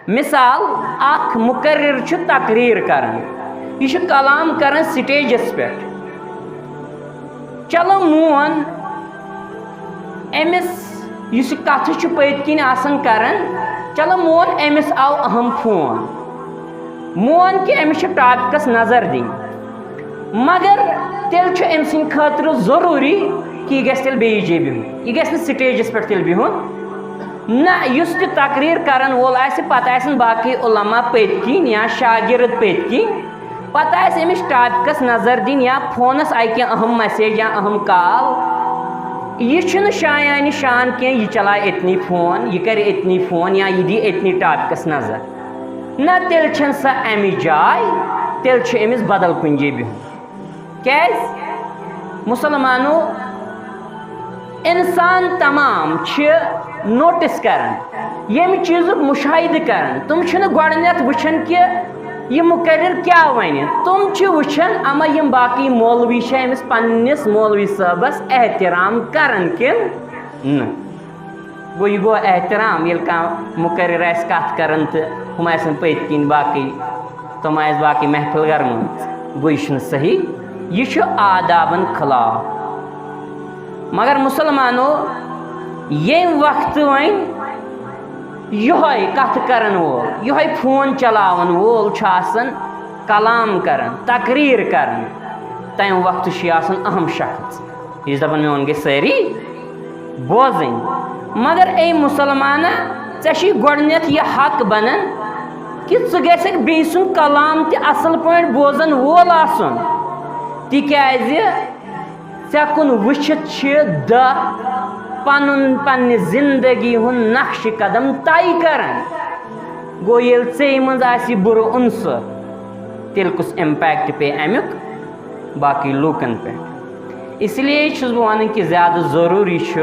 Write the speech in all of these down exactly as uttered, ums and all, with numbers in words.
مثال، اکھ مقرر چھُ تقریر کران، یہِ چھُ کلام کران سٹیجس پٮ۪ٹھ۔ چلو مون أمِس، یُس یہِ کتھٕ چھُ پٔتۍ کِنۍ آسان کران، چلو مون أمِس آو اہم فون، مون کہِ أمِس چھِ ٹاپکس نظر دِنۍ، مگر تیٚلہِ چھُ أمۍ سٕنٛدِ خٲطرٕ ضروٗری کہِ یہِ گژھِ تیٚلہِ بیٚیِس جایہِ بِہُن، یہِ گژھِ نہٕ سٹیجس پٮ۪ٹھ تیٚلہِ بِہُن۔ نہ، یُس تہِ تقریر کرن وول آسہِ، پتہٕ آسن باقٕے علماء پٔتۍ کِنۍ یا شاگرد پٔتۍ کِنۍ، پتہٕ آسہِ أمِس ٹاپکس نظر دِنۍ یا فونس آیہِ کینٛہہ اہم مسیج یا اہم کال۔ یہِ چھُنہٕ شایانہِ شان کینٛہہ، یہِ چلایہِ أتنی فون، یہِ کرِ أتنی فون یا یہِ دی أتنی ٹاپکس نظر۔ نہ، تیٚلہِ چھَنہٕ سۄ اَمِچ جاے، تیٚلہِ چھُ أمِس بدل کُنہِ جایہِ بِہُن۔ کیٛازِ؟ مُسلمانو، اِنسان تمام چھِ نوٹِس کران، ییٚمہِ چیٖزُک مُشاہِدٕ کران۔ تِم چھِنہٕ گۄڈٕنٮ۪تھ وٕچھان کہِ یہِ مُقرر کیٛاہ وَنہِ۔ تِم چھِ وٕچھان، اما یِم باقٕے مولوی چھِ أمِس پنٛنِس مولوی صٲبَس احترام کران کِنہٕ نہٕ۔ گوٚو، یہِ گوٚو احترام، ییٚلہِ کانٛہہ مُقرر آسہِ کَتھ کران تہٕ ہُم آسن پٔتۍ کِنۍ باقٕے، تِم آسہِ باقٕے محفل گرمٲمٕژ۔ گوٚو، یہِ چھُنہٕ صحیح، یہِ چھُ آدابن خلاف۔ مگر مُسلمانو، ییٚمہِ وقتہٕ وۄنۍ یِہوٚے کَتھٕ کرن وول، یِہوٚے فون چلاون وول چھُ آسان، کلام کران، تقریر کران، تَمہِ وقتہٕ چھُ یہِ آسان اہم شخص۔ یہِ چھُ دَپان، میون گژھِ سٲری بوزٕنۍ۔ مگر اے مُسلمانہ، ژےٚ چھُے گۄڈٕنٮ۪تھ یہِ حق بنان کہِ ژٕ گژھکھ بیٚیہِ سُنٛد کلام تہِ اَصٕل پٲٹھۍ بوزن وول آسُن، تِکیٛازِ ژےٚ کُن وٕچھِتھ چھِ دَہ پنُن، پننہِ زندگی ہُنٛد نقشہِ قدم طے کران۔ گوٚو، ییٚلہِ ژےٚ منٛز آسہِ یہِ بُرٕ عنصر، تیٚلہِ کُس impact پیٚیہِ اَمیُک باقٕے لوٗکن پٮ۪ٹھ؟ اس لیے چھُس بہٕ وَنان کہِ زیادٕ ضروٗری چھُ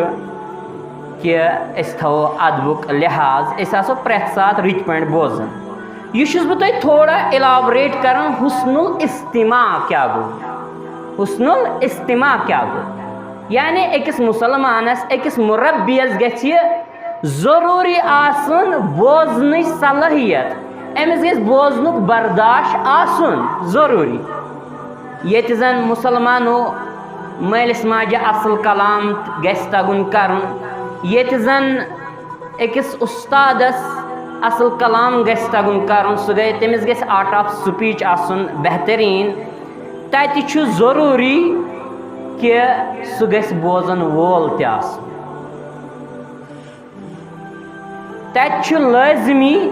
کہِ أسۍ تھاوو ادبُک لحاظ، أسۍ آسو پرٛٮ۪تھ ساتہٕ رٕتۍ پٲٹھۍ بوزان۔ یہِ چھُس بہٕ تۄہہِ تھوڑا elaborate کران، حسن الاستماع کیٛاہ گوٚو؟ حسن الاستماع کیٛاہ گوٚو؟ یعنی أکِس مُسلمانس، أکِس مُربیَس گژھِ یہِ ضروٗری آسُن بوزنٕچ صلٲحیت، أمِس گژھِ بوزنُک برداش آسُن ضروٗری۔ ییٚتہِ زن مُسلمانو مٲلِس ماجہِ اصل کلام گژھِ تگُن کرُن، ییٚتہِ زن أکِس اُستادس اصل کلام گژھِ تگُن کرُن، سُہ گژھِ، تٔمِس گژھِ art of speech آسُن بہتریٖن، تتہِ چھُ ضروٗری کہِ سُہ گژھِ بوزن وول تہِ آسُن۔ تتہِ چھُ لٲزمی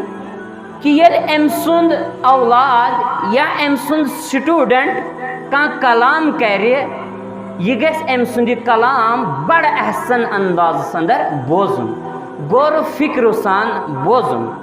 کہِ ییٚلہِ أمۍ سُنٛد اولاد یا أمۍ سُنٛد student کانٛہہ کلام کرِ، یہِ گژھِ أمۍ سُنٛد یہِ کلام بڑٕ احسن اندازس اندر بوزُن، غور و فکرٕ سان بوزُن۔